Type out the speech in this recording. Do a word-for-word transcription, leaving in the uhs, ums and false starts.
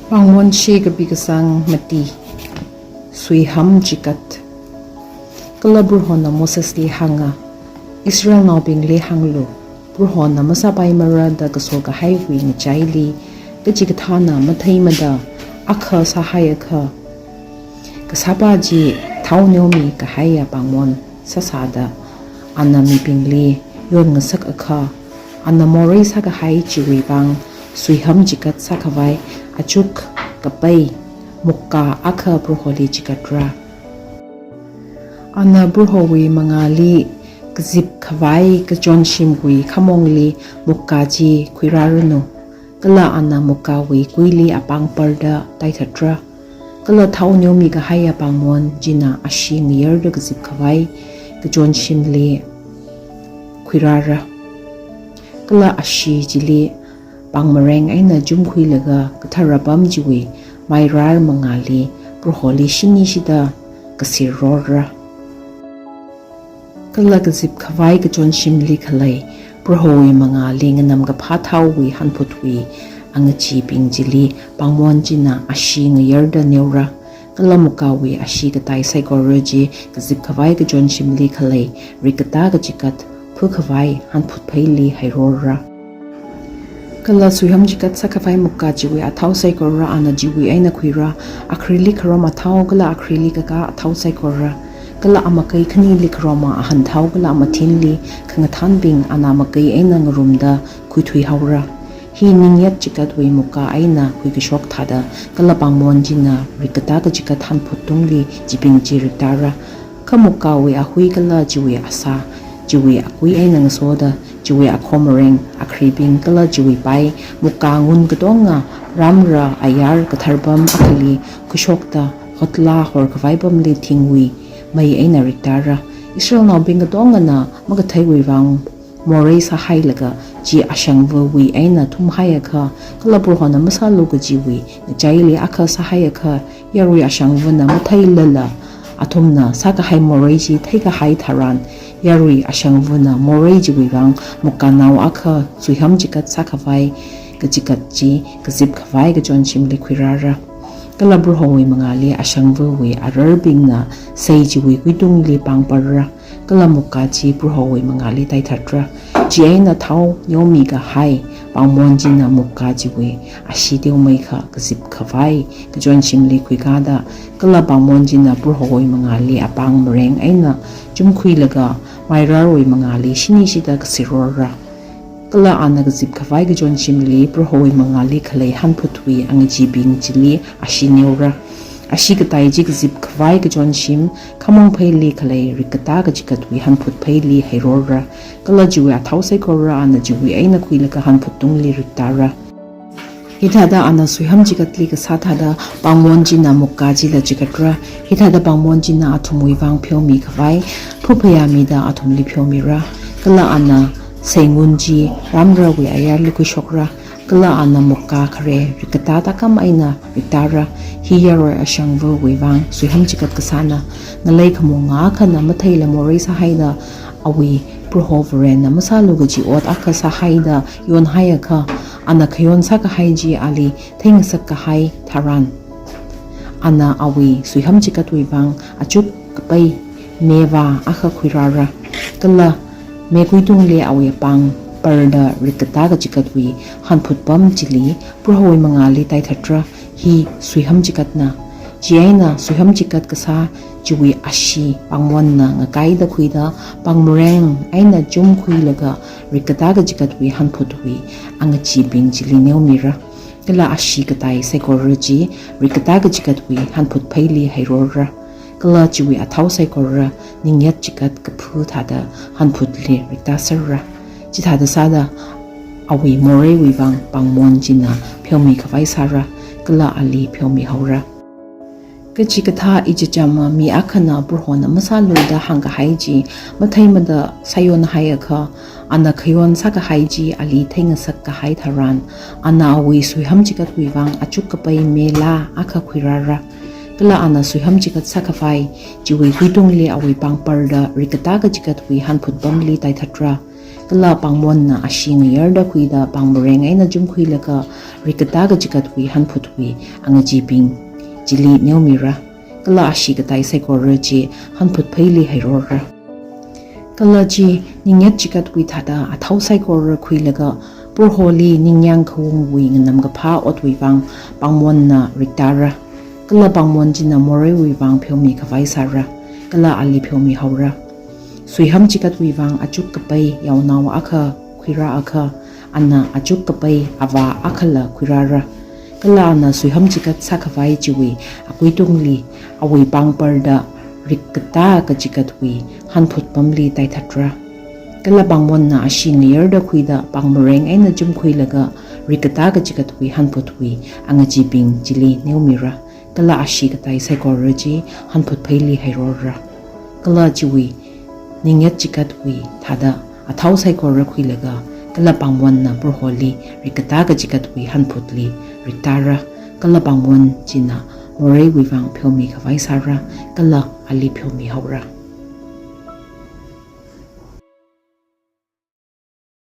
Pāngmonshi kapi kasang mati. Suiham chikat. Kala Prohona Mosesli hānga, Israelnaobingli hānglu, Prohona masāpaimara da kaso kahaiwui ngachaili kachikathāna matheimada akha sāhaiakha, kasāpa chi thao neomi kahaiya pāngmon sāsāda, ana mibingli yonngasakakha, ana morei sākahai chiwui vang suiham chikat sākhavai achuk kapai mukkā akha Proholi chikatra. Ana Prohowui mangāli kazipkhavai kachonshimwui khamongli mukkā chi khuirāranu. Kala ana mukkāwui kuili apāng parda taithatra. Kala thao neomi kahaiya pāngmon china ashee ngayarda kazipkhavai kachonshimli khuirāra. Kala ashee chili pāngmareng eina chumkhuilaga kathara apam chiwui mairar mangāli Proholi shinishida kasirrorra. Kala kazipkhavai kachonshimli khalei Prohowui mangāli nganamkaphā thaowui hanphutwui angachibing chili pāngmon china ashee ngayarda neora. Kala mukkāwui ashee katai saikora chi kazipkhavai kachonshimli khalei rikkatā kachikat phukhavai hanphut pheili hairorra. Kala suiham chikat sākhavai mukkā chiwui athao saikora ana chiwui eina khuira, akhrili kharom athao kala akhrili kakā athao saikora. Kala amakei khanili kharoma ahan thao kala amathinli khangathanbing ana makei eina ngarumda khuithuihaora. Hi ningyat chikatwui mukkā eina khuikashok thāda, kala pāngmon china rikkatā kachikat hanphut tungli chibing chi riktāra. Kha mukkāwui ahui kala chiwui asā, chiwui akui eina ngasoda, chiwui akhomareng, akhribing kala chiwui pai, mukkā ngun katonga, ramra ayar kathar apam akhali khuishokta, hotla horkhavai apamli thingwui mei eina riktāra. Israelnaobing katongana makatheiwui vang morei sāhailaga chi ashangvawui eina thumhaiakha, kala Prohona masālu kajiwui ngachaili akha sāhaiakha, yarui ashangvana matheilala, athumna sākahai morei chi theikahai tharan, yarui ashangvana morei chiwui vang mukkānao akha suiham chikat sākhavai kachikat chi kazipkhavai kachonshimli khuirāra. Kala Prohowui mangāli ashangvawui ararbingna sei chiwui kuitungli pāng parra. Kala mukkā chi Prohowui mangāli taithatra. Chieina thao neomi kahai pāngmon china mukkā chiwui ashee teomeikha kazipkhavai kachonshimli khuikāda, kala pāngmon china Prohowui mangāli apāng mareng eina chumkhuilaga mairarwui mangāli shinishida kasirrorra. Kala ana kazipkhavai kachonshimli Prohowui mangāli khalei hanphutwui angachibing chili ashee neora. Ashee katai chi kazipkhavai kachonshim khamong pheili khalei rikkatā kachikatwui hanphut pheili hairorra. Kala chiwui athao saikora ana chiwui eina khuilaga hanphut tungli riktāra. Hithāda ana suiham chikatli kasā thāda pāngmon china mukkā chila chikatra. Hithāda pāngmon china athumwui vang pheomikhavai phuphayāmida athumli pheomira. Kala ana seingun chi ramrawui ayarli khuishokra. Kala ana mukkā khare rikkatā tākam eina riktāra. Hi yarui ashangvawui vang suiham chikat kasāna. Ngalei khamong akhana matheila morei sāhaida awui Proho Varena masālu kaji ot akha sāhaida yonhaiakha, ana khayon sākahai chi ali theingasak kahai tharan, ana awui suiham chikatwui vang achuk kapai mevā akha khuirāra. Kala mekuitungli awui apāng parda rikkatā kachikatwui hanphut apam chili Prohowui mangāli taithatra. Hi suiham chikatna. Chieina suiham chikat kasā chiwui ashee pāngmonna ngakaida khuida, pāngmareng eina chumkhuilaga rikkatā kachikatwui hanphutwui angachibing chili neomira. Kala ashee katai saikora chi rikkatā kachikatwui hanphut pheili hairorra. Kala chiwui athao saikora ningyat chikat kaphu thāda hanphutli riktāserra. Chithāda sāda awui moreiwui vang pāngmon china pheomikhavai sāra, kala ali pheomihaora. Kachikathā ichichama mi akhana Prohona masālu da hāngkahai chi matheimada sāyonhaiakha, ana khayon sākahai chi ali theingasak kahai tharan, ana awui suiham chikatwui vang achuk kapai melā akha khuirāra. Kala ana suiham chikat sākhavai chiwui kuitungli awui pāngparda rikkatā kachikatwui hanphut pamli taithatra. Kala pāngmonna ashee ngayarda khuida pāngmareng eina chumkhuilaga rikkatā kachigatwui hanphutwui angachibing chili neomira. Kala ashee katai saikora chi hanphut pheili hairorra. Kala chi ningyat chigatwui thāda athao saikora khuilaga Proholi ningyāng khaungwui nganam kaphā otwui vang pāngmonna riktāra. Kala pāngmon china moreiwui vang pheomi khavai sāra. Kala ali pheomi haora. Suiham chigatwui vang achuk kapai yaonao akha khuirāakha, ana achuk kapai avā akhala khuirāra. Kala ana suiham chigat sākhavai chiwui akuitungli awui pāngparda rikkatā kachigatwui hanphut pamli taithatra. Kala pāngmonna ashee ngayarda khuida pāngmareng eina chumkhuilaga rikkatā kachigatwui hanphutwui angachibing chili neomira. Kala ashee katai saikora chi hanphut pheili hairorra. Kala chiwui ningyat chigatwui thāda athao saikora khuilaga kala pāngmonna Proholi rikkatā kachigatwui hanphutli riktāra. Kala pāngmon china moreiwui vang pheomi khavai sāra. Kala ali pheomi haora.